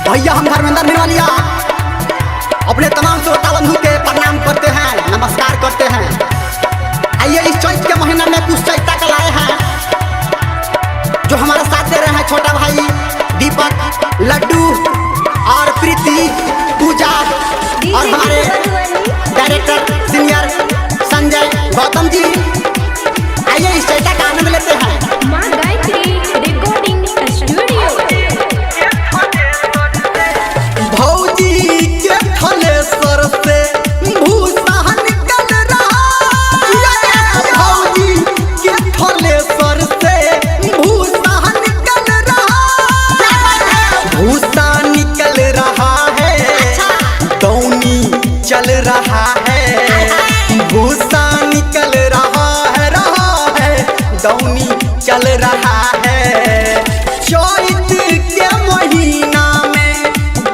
भैया हम धर्मेंद्र निवालिया अपने तमाम श्रोता बंधु के प्रणाम करते हैं, नमस्कार करते हैं। आइए इस चैत के महीना में कुछ चैता कल आए हैं जो हमारा साथ दे रहे हैं, छोटा भाई दीपक, लड्डू और प्रीति, पूजा और हमारे डायरेक्टर सीनियर संजय गौतम जी। आइए इस चैता का आनंद लेते हैं। माँ गायत्री रिकॉर्डिंग स्टूडियो। भौजी के थलेसर से भूसा निकल रहा है। भौजी के थलेसर से भूसा निकल रहा है। भूसा निकल रहा है, दौनी चल रहा है। भूसा निकल रहा है, रहा है, दौनी चल रहा है। चैत के महीना में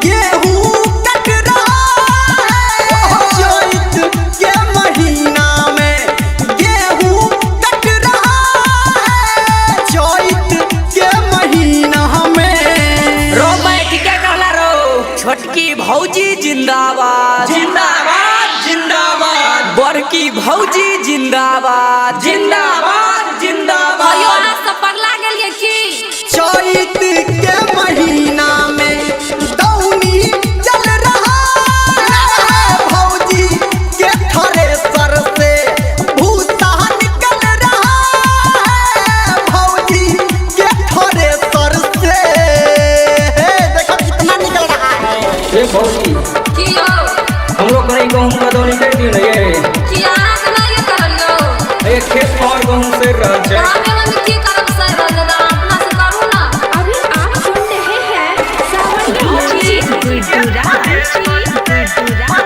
गेहूं कट रहा है। चैत के महीना में गेहूं कट रहा है। चैत के महीना में रो बैठ के कहला रो, छोटकी भौजी जिंदाबाद जिंदाबाद जिंदाबाद, बड़की भौजी जिंदाबाद जिंदाबाद जिंदाबाद। भयो अहाँ सब पगला गेलियै की? चैत के महीना में दौनी चल रहा है। भौजी के थ्रेसर से भूसा निकल रहा है। भौजी के थ्रेसर से देखो कितना निकल रहा है। ए भौजी, की यौ? हमरो कहीं गहूम का दौनी कर दियो ने ये। की अहाँके नहि करल यौ? ए खेत पर गहूम सड़ रहल छै। हमे मम्मी की करब सर दादा, अपना से करू ना। अभी आप सुन रहे हैं सावन डीजे गुड्डू राज, गुड्डू राज।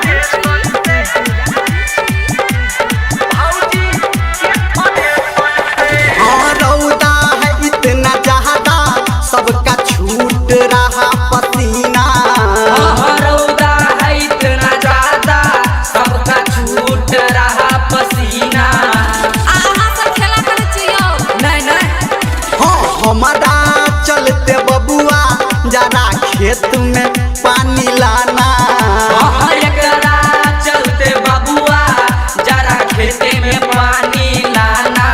हाँ, रौदा है इतना ज्यादा, सबका छूट रहा पसीना। हाँ, रौदा है इतना ज्यादा, सबका छूट रहा पसीना। अहाँ सब खेला करै छी यौ? नहीं नहीं। हाँ, हमारा चलते बबुआ जरा खेत में पानी लाना। हाँ, एकरा चलते बबुआ जरा खेते में पानी लाना।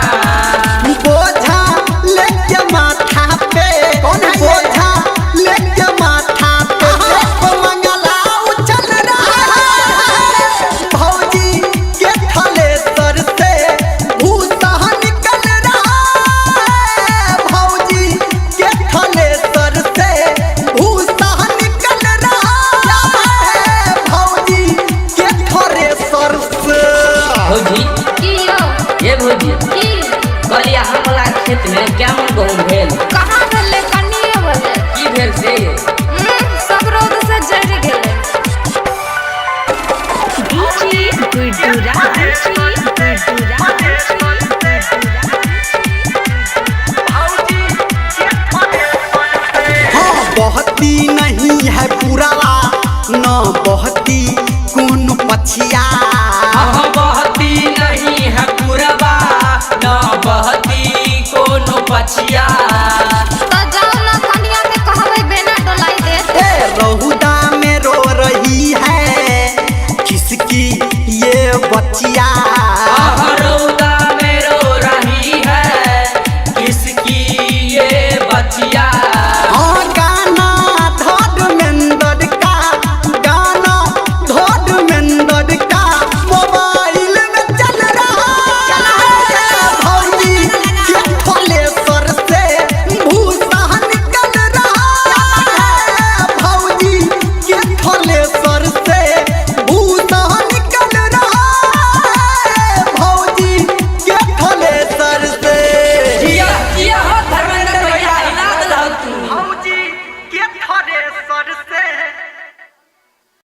बोझा लेके माथा पे, बोझा लेके माथा पे देखो मंगला उछल रहा है। भौजी के थलेसर से भूसा निकल रहा है। भौजी के थलेसर से भूसा निकल रहा है। भौजी के थ्रेसर से। भौजी, की यौ? ये भौजी, की? कहलियै हमरा खेत में क्या मन गहूम भेल? कहाँ भेलै? कनिए भेलै। की भेल से? सब रौद से जरि गेलै। डीजे गुड्डू राज, गुड्डू राज। हाँ, बहती